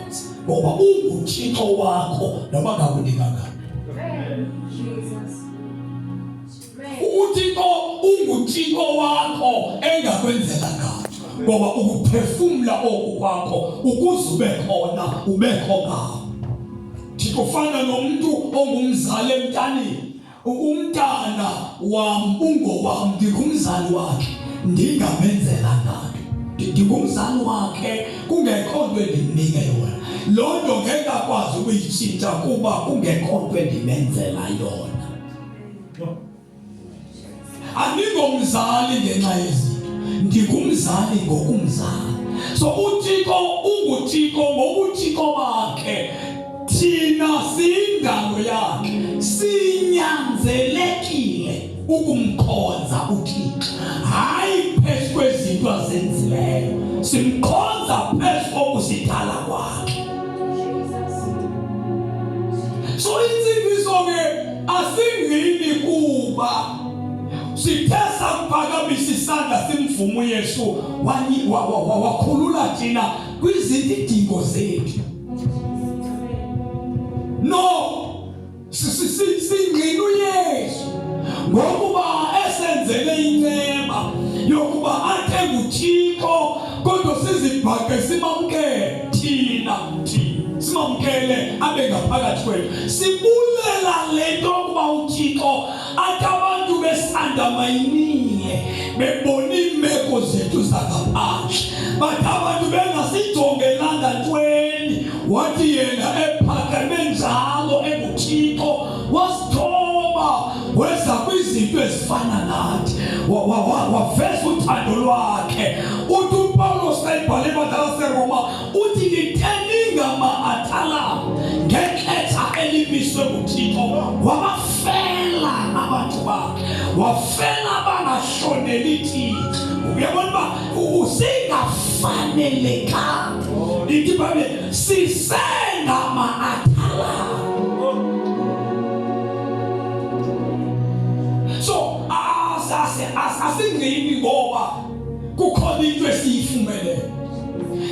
ukumkhonza ngoba unguThixo wakho noba ngakunikanga. UThixo unguThixo wakho engakwenzela ngayo ngoba ukuphefumla oku kwakho ukuze ube khona ubekho ngawo. Thixo ufana nomuntu ongumzali emntaneni. Umntana wam ungowam, ndingumzali wakhe, ndingamenzela nganto. Ndingumzali wakhe kungekho nto endimnike yona. Loo nto ngeke akwazi ukuyitshintsha kuba kungekho nto endimenzela yona. Andingomzali ngenxa yezinto, ndingumzali ngokumzali. So uThixo unguThixo ngobuThixo bakhe, thina siyindalo yakhe, sinyanzelekile ukumkhonza uThixo, hayi phezu kwezinto azenzileyo, simkhonza phezu kokusidala kwakhe. So insindiso ke asingini kuba sithe samphakamisa isandla simvuma uYesu wakhulula thina kwizidingo zethu. No, singqina uYesu ngokuba esenzele inceba yokuba athe nguThixo kodwa sizibhaqe simamkele thina thina simamkele abe ngaphakathi kwethu sibulela le nto yokuba uThixo athi abantu besandamayinile bebona iimeko zethu zangaphandle bathi abantu bengasijongelanga ntweni wathi yena ephakeme njalo enguthixo wasithoba weza kwizinto ezifana nathi waveza uthando lwakhe uthi upawulos xa ibhale ibandla laseroma uthi nitheningama-athala ngexesha elimiswe nguthixo wabafela abantu bakhe wafela bangahloneli thixo uyabona uba usingafanelekanga ithi ibhayibhile sisengama-athala so asingqini ngoba kukhona into esiyifumeleyo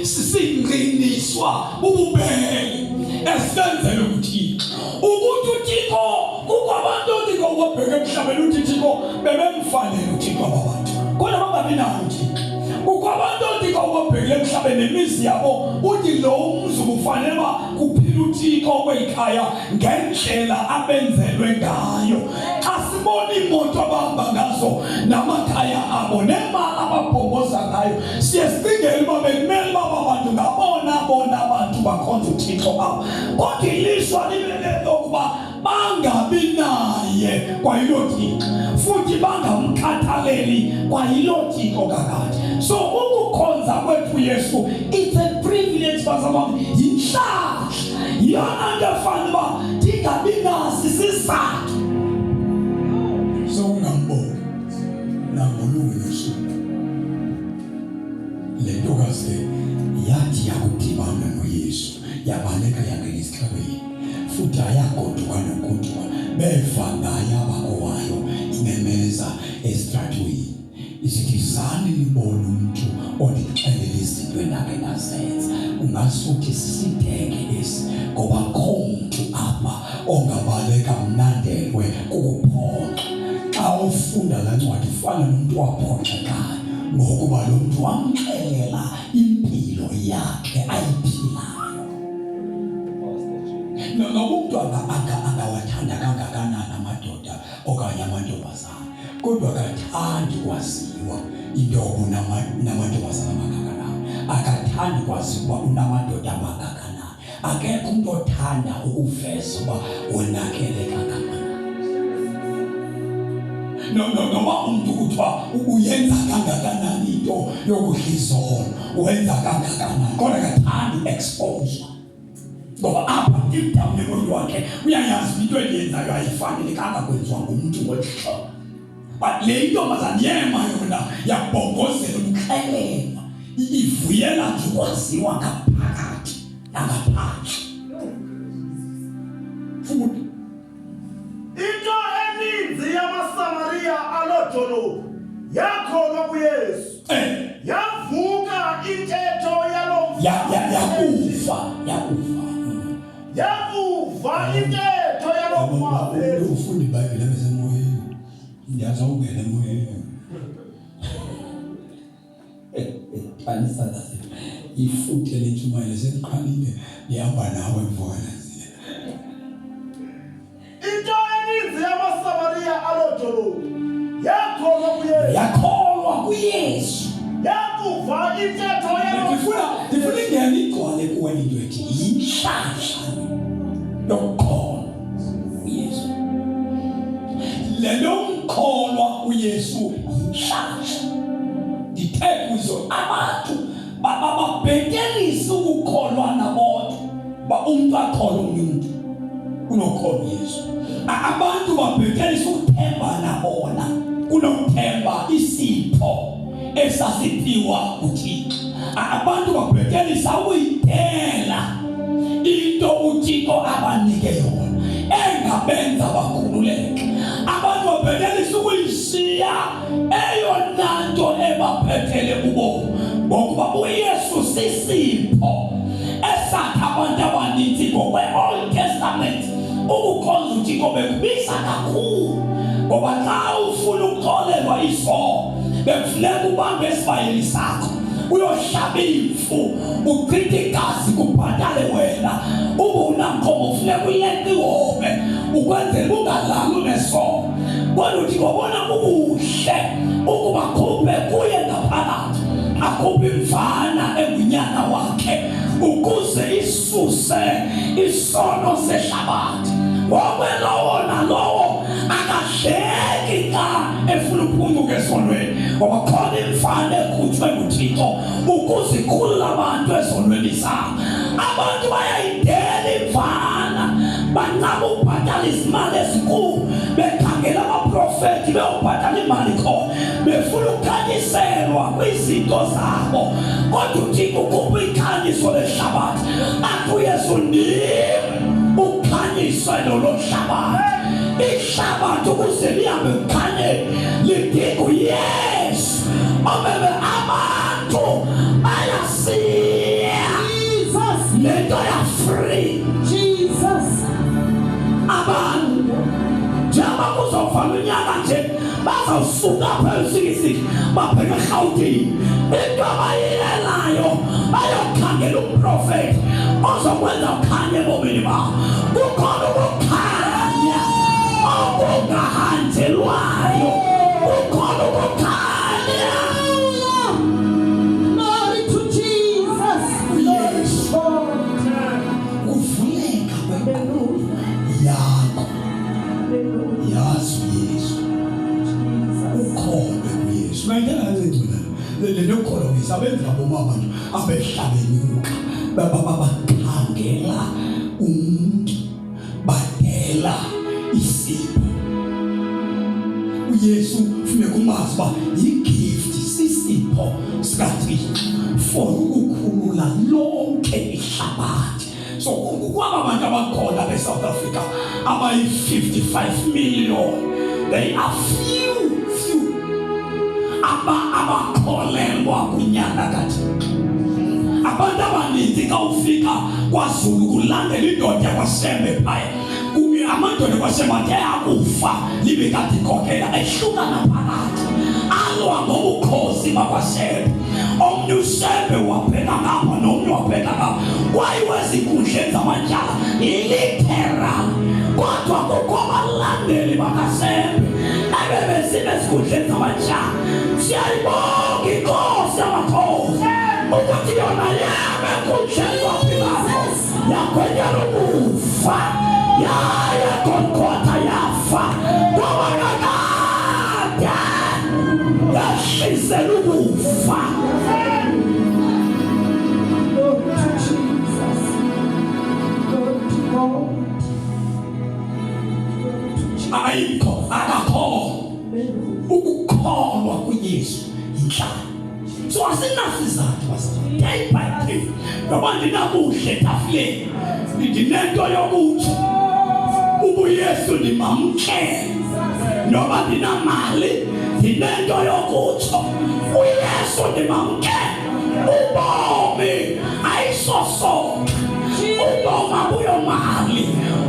sisingqiniswa bububele esenzele uThixo ukuthi uThixo kukho abantu othixo wabheka emhlabeni uthi Thixo bebemfanele uThixo ababantu kodwa bangabi nawo uThixo kukho abantu othixo wabhekile emhlabeni nemizi yabo uthi lo mzi kufanele uba kuphila uThixo kweli khaya ngendlela abenzelwe ngayo xa sibona iimoto abahamba ngazo namakhaya abo nemali ababhongoza ngayo siye sicingele uba bekumele uba aba bantu ngabona bona abantu bakhonza uthixo abo kodwa ilishwa libe lelokuba bangabi naye kwayiloo thixo futhi bangamkhathaleli kwayiloo thixo kakade so ukukhonza kwethu yesu it's a privilege bazalwane yintlahla yiyona nto efana uba ndingabi nasi isizathu sokungambongi nangolunye usuku le ntokazi ke yathi yakudibana noYesu yabaleka yangena esixekweni futhi ayagoduka nokugoduka beva ngayo abakowayo imemeza esitratweni isithi zani nibone umntu ondixelela izinto endake ndazenza ungasuthi sisidenge esi ngoba kho mntu apha ongabaleka mnandelwe kukuphoxa xa ufunda laa ncwadi ufana nomntu waphoxekayo ngokuba lo mntu wamxelela impilo yakhe ayiphilayo noba umntu angawathanda kangakanani amadoda okanye amantombazana kodwa akathandi kwaziwa into yokuba unamantombazana amangakanani akathandi kwaziwa uba unamadoda amangakanani akekho umuntu othanda ukuveza uba wonakele kangakanani no no noma umuntu kuthiwa uyenza kangakanani into yokudla izolo wenza kangakanani kodwa akathandi exposure ngoba apha deep down emoyeni wakhe uyayazi into endiyenzayo ayifanelekanga kwenziwa ngumntu ngolu hlobo but le ntombazana yema yona yabhongozela ukuxelelwa ivuyela nje ukwaziwa ngaphakathi nangaphandle futhi Into eninzi yamaSamariya aloo dolophu yakholwa kuYesu. Eh. Yavuka intetho yaloo Ya- ya- yakufa Yakuva. Yakuva intetho yaloo mfazi. Ufunda iBhayibhile abesemoyeni. Ndiyazi awungena emoyeni. Qalisa ifuthe lentshumayelo seliqalile lihamba nawe mfana. Into eninzi yamaSamariya aloo dolophu yakholwa kuYesu. Yakholwa kuYesu. Yakuva intetho yaloo Ndifuna ingene igcwale kuwe into ethi yintlahla yokukholwa uYesu. Le nto yomkholwa uYesu yintlahla. Ndithe kuzo abantu bababhekelisa ukukholwa nabodwa uba umntu akholwe omnye umntu kunokholwa uYesu. Abantu babhekelisa ukuthembana bona kunokuthemba isipho esasiphiwa uThixo. Abantu babhekelisa ukuyidela into uThixo abanike yona engabenza bakhululeke. Abantu babhekelisa ukuyishiya eyona nto ebaphethele ubomi ngokuba uYesu sisipho esathi abantu abaninzi ngokwe-Old Testament ukukhonza uThixo bekubiza kakhulu ngoba xa ufuna ukuxolelwa isono bekufuneka ubambe esibayeni sakho uyohlaba imfu uchithe igazi kubhatale wena ube unamkhomo ufuneka uyeqe ihobe ukwenzela ungalali unesono kodwa uthi ngobona kukuhle ukuba khuphe kuye ngaphakathi akhuphe imvana engunyana wakhe ukuze isuse isono sehlabathi ngokwe lowo nalowo akadleki xa efuna ukuphuncuka esonweni ngoba khona imfana ekhutshwe nguthixo ukuzikhulula abantu ezonweni zabo abantu bayayidela imfana bancama ukubhatala izimali ezinkulu bekhangela abaprofethi beyobhatala imali khona befuna ukukhanyiselwa kwizinto zabo kodwa uthixo ukhupha ikhanyiso lehlabathi athi uyesu ndim ukhanyiswe lolo hlabathi ihlabathi ukuze lihambe kukhanye lidinga uyesu obebe abantu bayasiya Jesus. le nto ya-free Jesus. abantu njengoba kuzovala unyaka nje bazawusuka apha elusikisiki babheke erhawutini into abayiyelayo bayokhangela umprofethi ozokwenza ukhanye ebomini bakho kukhona ukukhanya okungahanjelwayo kukhona ukukhanya Glory to Jesus. Glory to God. kuvuleka kwengqondo Hallelujah. yakho Hallelujah. yazi uyesu Jesus. ukholwe kuYesu. Mayingena kancinci mina. Le nto yokukholwa kuYesu abenzi ngaboma abantu abehla benyuka bakhangela umntu badela isipho. uYesu funeka umazi uba yigift sisipho sikaThixo for ukukhulula lonke ihlabathi. So kwaba bantu abakhona beSouth Africa abayi-55 million they are few few aba abakholelwa kunyana kaThixo. Abantu abaninzi xa ufika kwaZulu kulandela indoda yakwaShembe phaya amadoda kwaShembe athe akufa libe kade ikhokhela ehlukana phakathi alwa ngobukhosi bakwaShembe omnye uShembe wabheka ngapha nomnye wabheka ngapha kwayiwa ezinkundleni zamatyala literal kodwa kukho abalandeli bakaShembe ebebesime ezinkundleni zamatyala siyayibonga inkosi yamakhosi ukuthi yona yame enkundleni kwaPilato yagwenyela ukufa yaya Golgotha yafa ngoba kakade yahlisela ukufa Glory to Jesus. Glory to God. Glory to Jesus. Ayikho akakho Hallelujah. ukukholwa kuYesu yintlalo so asinasizathu bazalwane day by day noba ndinabuhle etafileni ndinento yokuthi ubuyesu ndimamkele noba ndinamali ndinento yokutsho uyesu ndimamkele ubomi ayisosonke.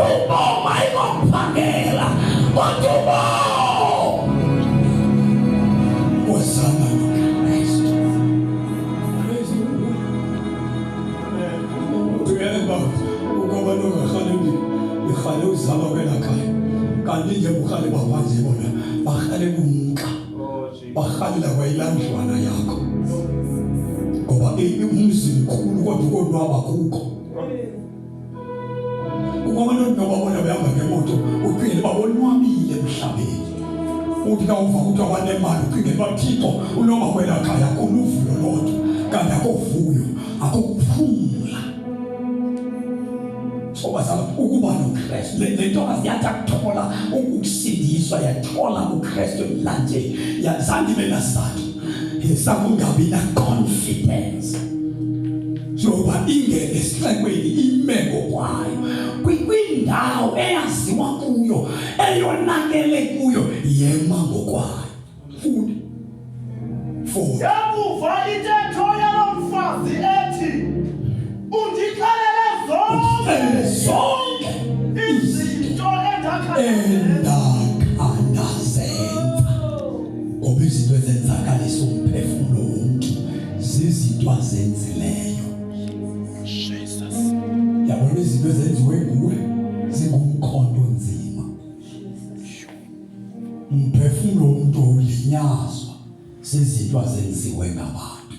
Ubomi ayikokuphangela kodwa ubomi wozana noKristu. Uyeva ukuba nongarhale ndirhale uzalwa kwelaa khaya kanti nje burhale baphandle bona barhale kumka barhalela kwayilaa ndlwana yakho ngoba umzi mkhulu kodwa ukonwaba kukho. Kukho abantu nobabona behamba ngemoto ucingele uba bonwabile emhlabeni. Uthi xa uva kuthiwa banemali ucingele uba Thixo unoba kwelaa khaya kuluvuyo lodwa kanti akovuyo akokuphumla. So bazalwa ukuba noKristu le ntokazi yathi akuthola ukusindiswa yathola uKristu emlanjeni zange ibe nasizathu sakungabi na-confidence yokuba ingene esixekweni ime ngokwayo kwindawo eyaziwa kuyo eyonakele kuyo yema ngokwayo. Funda, funda. Yakuva intetho yalo mfazi ethi, Undixelele zonke Undixelele zonke izinto endakha ndazenza. endakha ndazenza. Ngoba izinto ezenzakalisa umphefumlo womntu zizinto azenzileyo. Jesus. Yabona izinto ezenziwe nguwe zingumkhonto onzima. Umphefumlo womntu ulinyazwa zizinto azenziwe ngabantu.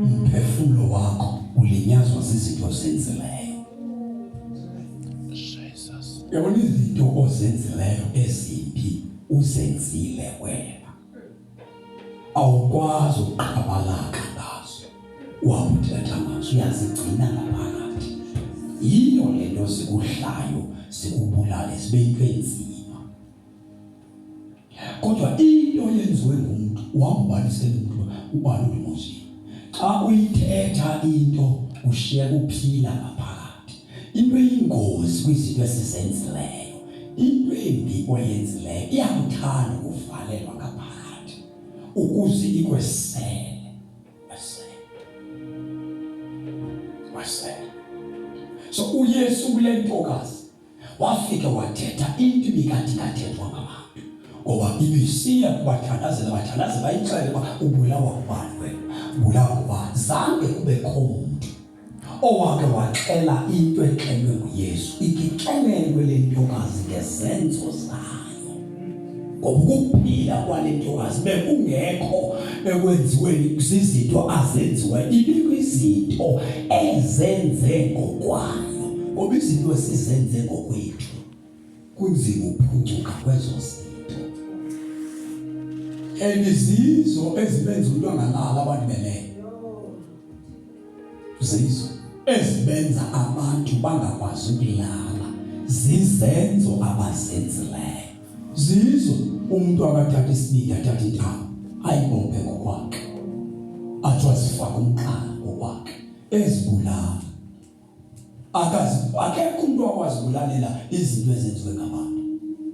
Umphefumlo wakho ulinyazwa zizinto ozenzileyo. Jesus. Yabona izinto ozenzileyo ezimbi uzenzile wena. Awukwazi ukuqhabalaka ngazo. Wawuthetha ngazo uyazigcina ngaphakathi. Yiyo le nto zikudlayo zikubulale zibe into enzima. Kodwa into yenziwe ngumntu wambalisela umntu ubani ulimozini. Xa uyithetha into ushiya kuphila ngaphakathi. Into eyingozi kwizinto esizenzileyo, into embi oyenzileyo iyakuthanda ukuvalelwa ngaphakathi ukuze ikwesele. Kwesele. Kwesele. So uYesu kule ntokazi Wafika wathetha into ibikade ingathethwa ngabantu ngoba ibisiya kubathandazela bathandaze bayixele uba ubulawa ngubani wena, ubulawa ngubani. Zange kubekho mntu owake waxela into exelwe nguYesu, ikixelelwe le ntokazi ngezenzo zayo. Ngoba ukuphila kwale ntokazi bekungekho ekwenziweni zizinto azenziwayo, ibikwizinto ezenze ngokwayo. Ngoba izinto esizenze ngokwethu kunzima ukuphuncuka kwezo zinto. And zizo ezibenza umntu angalali abantu belele. Zizo ezibenza abantu bangakwazi ukulala, zizenzo abazenzileyo. Zizo umntu akathatha isibindi athathe intambo ayibophe ngokwakhe, atsho azifake umqala ngokwakhe ezibulala. Akazi akekho umuntu okwazibulalela izinto ezenziwe ngabantu.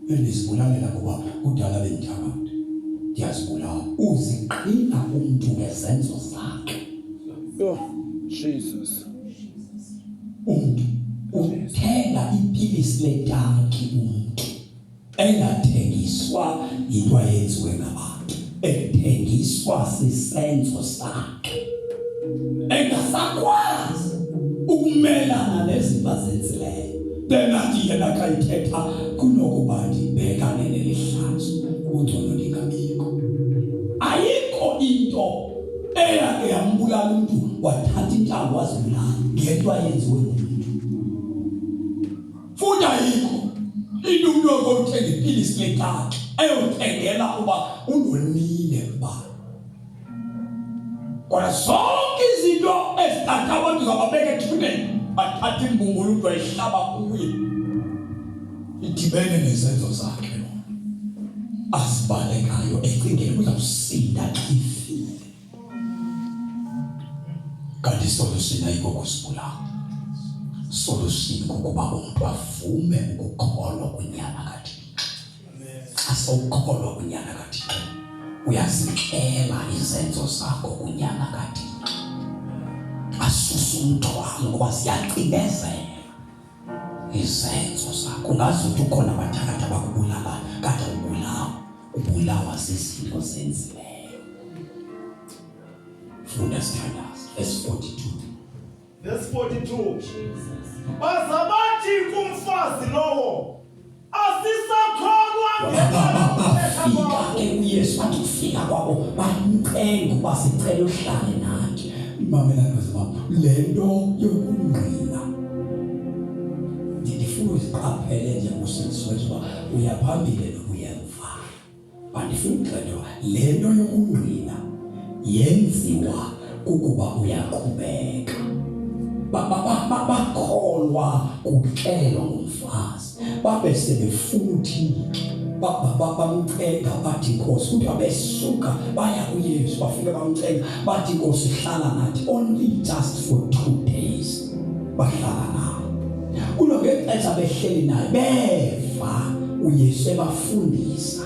Endizibulalela ngoba kudala bendithakatha. Ndiyazibulala. Uziqhina umntu ngezenzo zakhe. Oh, Jesus. Umntu uthenga ipilisi letanki umntu engathengiswa yinto ayenziwe ngabantu, ethengiswa sisenzo sakhe, engasakwazi ukumelana nezinto azenzileyo. Bengathi yena xa ithetha kunokuba ndibhekane neli hlazo kungcono ndingabikho. Ayikho into eyake yambulala umntu wathatha intambo wazibulala ngento ayenziwe ngumntu. Futhi ayikho into umntu okothenga ipilisi lekati eyothengela uba undonile ubani. Kodwa zonke izinto ezithatha abantu zababeka ethuneni bathatha imbungulu umntu ayihlaba kuye idibene nezenzo zakhe lona azibalekayo ecingela uzawusinda xa ifile. Kanti isolution ayikho kusibulala. Solution kukuba umntu avume ukukholwa kunyana kaThixo. Xa sowukholwa kunyana kaThixo uyazixela izenzo zakho kunyana kaThixo. Asuse umthwalo ngoba ziyacinezela. Izenzo zakho ungazi ukuthi ukhona abathakathi abakubulalayo kade ubulawa ubulawa zizinto zenzileyo. Funda sithandazi verse 42. Verse 42. Baza bathi kumfazi lowo, asisakholwa Bafika ke uYesu bathi kufika kwabo bamcenga uba sicela uhlale nathi. Mamelani bazalwane, le nto yokungqina ndifuna uziqaphele nje usindisiweyo uba uya phambili nokuya emva. Andifuni ukuxelelwa le nto yokungqina yenziwa kukuba uyaqhubeka. Bakholwa kuxelelwa ngumfazi babe sebefuna uThixo bamcenga bathi Nkosi kuthiwa besuka baya kuYesu bafike bamcenga bathi Nkosi hlala nathi only just for 2 days bahlala naye kulo ngexesha behleli naye beva uYesu ebafundisa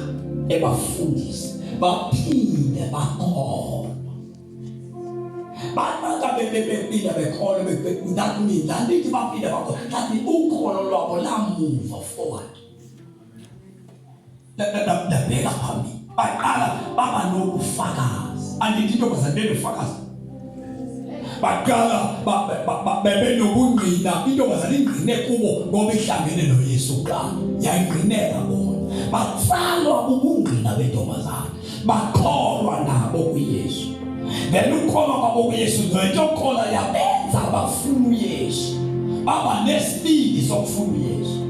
ebafundisa baphinde bakholwa baqala bebephinda bekholwa that means andithi baphinde bakholwa that means ukholo lwabo lamuva forward labheka phambili baqala baba nobufakazi andithi intombazane benofakazi baqala bebenobungqina intombazane ingqine kubo ngoba ihlangene noYesu kuqala yayingqinela bona batsalwa bubungqina bentombazane bakholwa nabo kuYesu then ukholwa kwabo kuYesu nento yokukholwa yabenza bafuna uYesu baba nesibindi sokufuna uYesu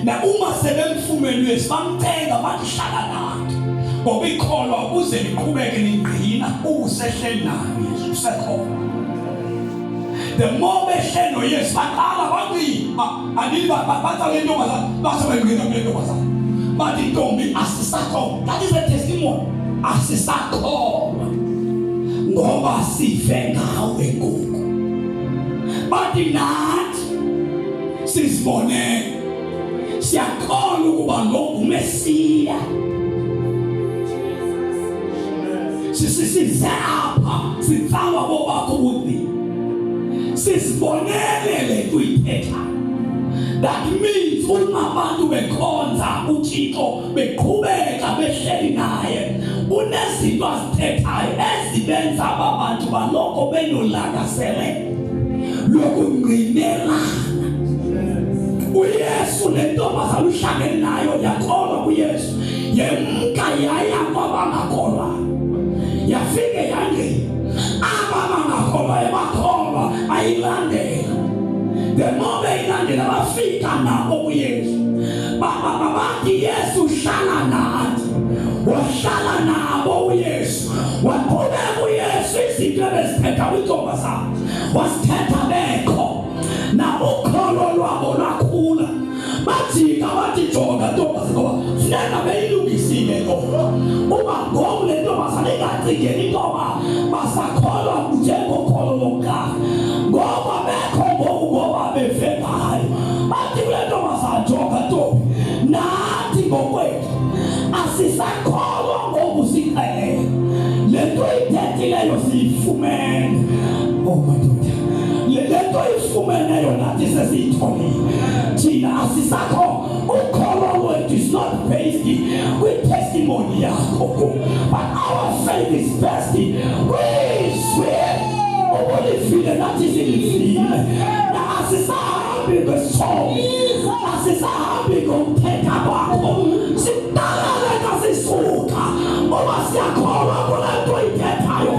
na uma sebemfumene uYesu bamcenga bathi hlala nathi ngoba ikholwa ukuze liqhubeke lingqina usehleli nayo uYesu usekhona the more behle noYesu baqala bangqina andithi batsala intombazana base bengqina kule ntombazana bathi ntombi asisakholwa that is a testimony asisakholwa ngoba sife ngawe ngoku bathi nathi sizibonele siyakholwa ukuba lo nguMesiya sisize apha sitsalwa bobakho ubungqina sizibonele le nto uyithethayo that means uma abantu bekhonza uThixo beqhubeka behleli naye unezinto azithethayo ezibenza ababantu baloko benolangazelelo lokungqinelana uYesu le ntombazana uhlangene nayo yakholwa kuYesu yemka yaya kwabangakholwayo yafike yangena aba bangakholwayo bakholwa bayilandela the more beyilandela bafika nabo kuYesu bathi Yesu hlala nathi wahlala nabo uYesu waqhubeka uYesu izinto ebezithetha kwintombazana wasithetha bekho na ukholo lwabo lwakhula bajika bathi jonga ntombazana ngoba funeka beyilungisile lo uba ngoku le ntombazana ingacingeli intoba basakholwa njengokholo lokuqala ngoba bekho ngoku ngoba beve ngayo bathi kule ntombazana jonga ntombi nathi ngokwethu asisakholwa ngoku sixelele le nto ithethileyo siyifumene oh madoda le nto ifumeneyo nathi sesiyitholile thina asisakho ukholo lwethu is not based kwi-testimony yakho but our faith is based kwizwi ubulivile nathi silivile na asisahambi ngesithombe asisahambi ngokuthetha kwakho siqaleka sisuka uba siyakholwa kule nto ithethayo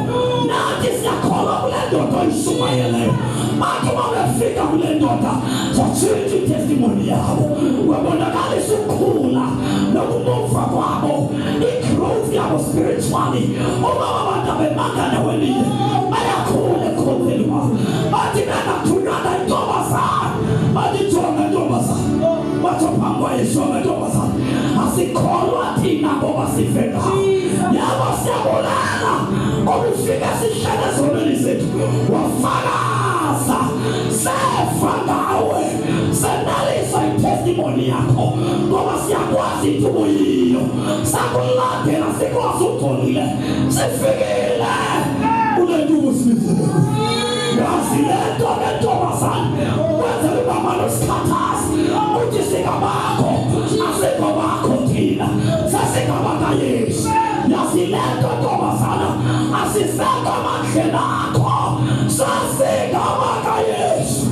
nathi siyakholwa kule ndoda oyishumayeleyo bathi uma befika kule ndoda satshintsha itestimoni yabo kwabonakalisa ukukhula nokumuva kwabo i-growth yabo spiritually uma abantu abemanga ndaweninye bayakhula ekukhonzeni kwabo bathi bengathunywanga intombazana bathi jonga intombazana batsho phambi kwaye jonga intombazana asikholwa thina ngoba sife ngawo yabo siyabulala obufika sihlale ezonweni zethu wafakaza seva ngawe senalisa itestimoni yakho ngoba siyakwazi into ubuyiyo sakulandela sikwazi ugcolile sifikile kule nto ubusibizile yazi le nto lentombazane kwenzela uba mane usikhala Sasigama kaYesu.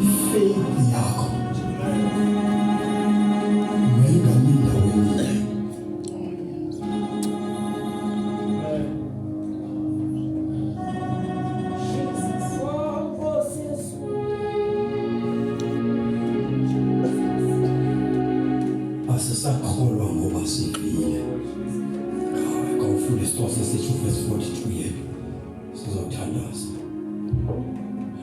Ifaith yakho mayingami ndaweni. Asisakholwa ngoba sivile. Khawufunda isiXhosa sitsho verse 42 yethu. Sizothandaza.